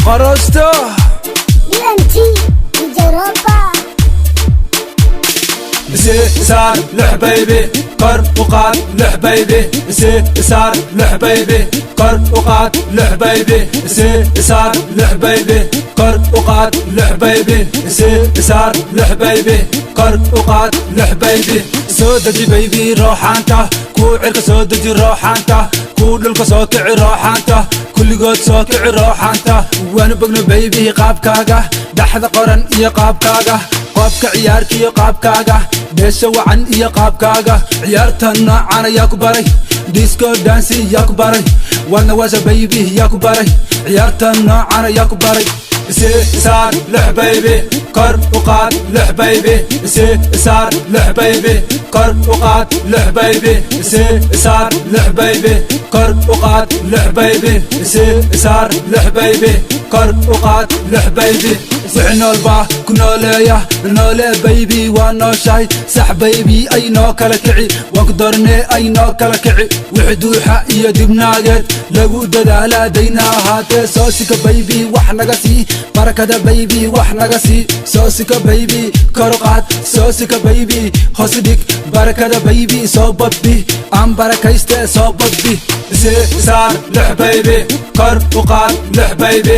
Qorosto. UMT Jaroba. Saar lix baby, kor u qaad lix baby, saar lix baby, kor u qaad lix baby, saar lix baby, kor u qaad lix baby, saar lix baby, kor u qaad lix baby. Soo deji baby rooxaanta, kuu cirka soo deji rooxaanta, kuu dhulka soo kici rooxaanta, kulligood soo kici rooxaanta. Waanu bogno baby qaabkaaga, dhaxda qoran iyo qaabkaaga, qoobka ciyaarkiyo qaabkaaga, dheesha wacan iyo qaabkaaga. Ciyaarta noocan ayaa ku baray? Disco dance yaa ku baray? Waadna waasha baby, yaa ku baray? Ciyaarta noocan ayaa ku baray? Saar lix baby, kor u qaad lix baby, saar lix baby, kor u qaad lix baby, saar lix baby, kor u qaad lix baby, saar lix baby, kor u qaad lix baby. Wixii nool baa ku nooleeya, noole baby, waa nooshahay. Sax baby, ay noo kala kici, waan ku doornee, ay noo kala kici. Wixii duuxa iyo dibnaageed lagu dadaalaa dayna ahaatee. Soo sika baby, wax naga sii barakada baby, wax naga sii. Soo sika baby, kor u qaad. Soo sika baby, hoos dhig barakada baby. Soo babbi aan barakayste, soo babbi. Saar lix baby, kor u qaad lix baby,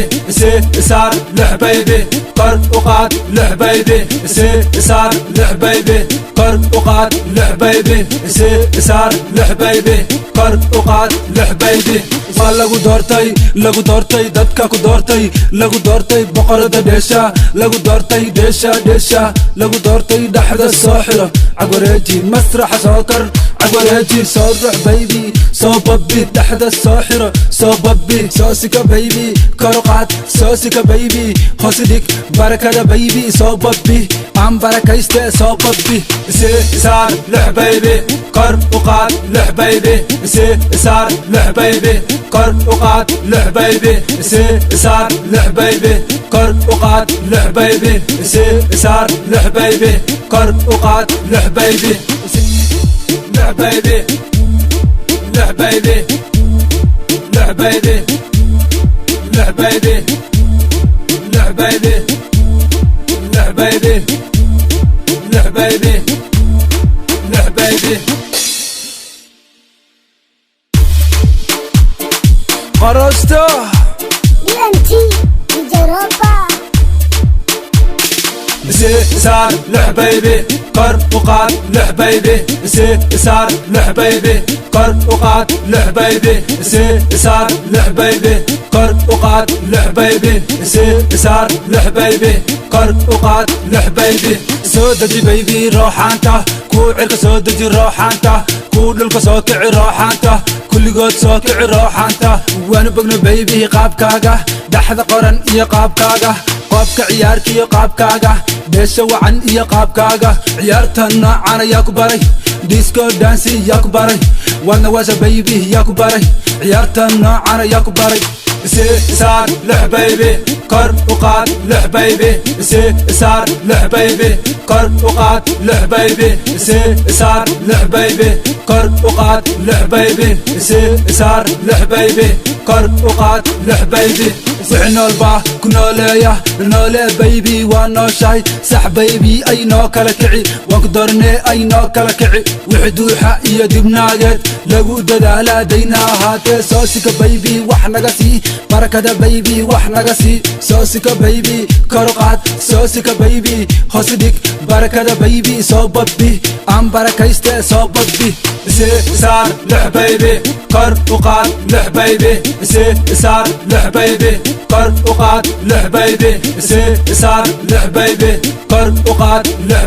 saar lix baby, kor u qaad lix baby, saar lix baby, kor u qaad lix baby, saar lix baby, kor u qaad lix baby. Waa lagu doortay, lagu doortay, dadka ku doortay, lagu doortay boqorada dheesha, lagu doortay dheesha, dheesha lagu doortay. Dhexda soo xiro, cagwareeji, masraxa soo kor, cagwareeji, soo rux baby, soo babbi. Dhexda soo xiro, soo babbi. Soo sika baby, kor u qaad. Soo sika baby, hoos dhig barakada baby. Soo babbi aan barakayste, soo babbi. Saar lix baby, kor u qaad lix baby, saar lix baby, kor u qaad lix baby, saar lix baby, kor u qaad lix baby, saar lix baby, kor u qaad lix baby, lix baby, lix baby, lix baby, lix baby, lix baby, lix baby, lix baby, lix baby. Qorosto. UMT Jaroba. Saar lix baby, kor u qaad lix baby, saar lix baby, kor u qaad lix baby, saar lix baby, kor u qaad lix baby, saar lix baby, kor u qaad lix baby. Soo deji baby rooxaanta, kuu cirka soo deji rooxaanta, kuu dhulka soo kici rooxaanta, kulligood soo kici rooxaanta. Waanu bogno baby qaabkaaga, dhaxda qoran iyo qaabkaaga, qoobka ciyaarkiyo qaabkaaga, dheesha wacan iyo qaabkaaga. Ciyaarta noocan ayaa ku baray? Disco dance yaa ku baray? Waadna waasha baby, yaa ku baray? Ciyaarta noocan ayaa ku baray? Saar lix baby, kor u qaad lix baby, saar lix baby, kor u qaad lix baby, saar lix baby, kor u qaad lix baby, saar lix baby, kor u qaad lix baby. Wixii nool baa ku nooleeya, noole baby, waa nooshahay. Sax baby, ay noo kala kici, waan ku doornee, ay noo kala kici. Wixii duuxa iyo dibnaageed lagu dadaalaa dayna ahaatee. Soo sika baby, wax naga sii barakada baby, wax naga sii. Soo sika baby, kor u qaad. Soo sika baby, hoos dhig barakada baby. Soo babbi aan barakayste, soo babbi. Saar lix baby, kor u qaad lix baby, saar lix baby, kor u qaad lix baby, saar lix baby, kor u qaad lix.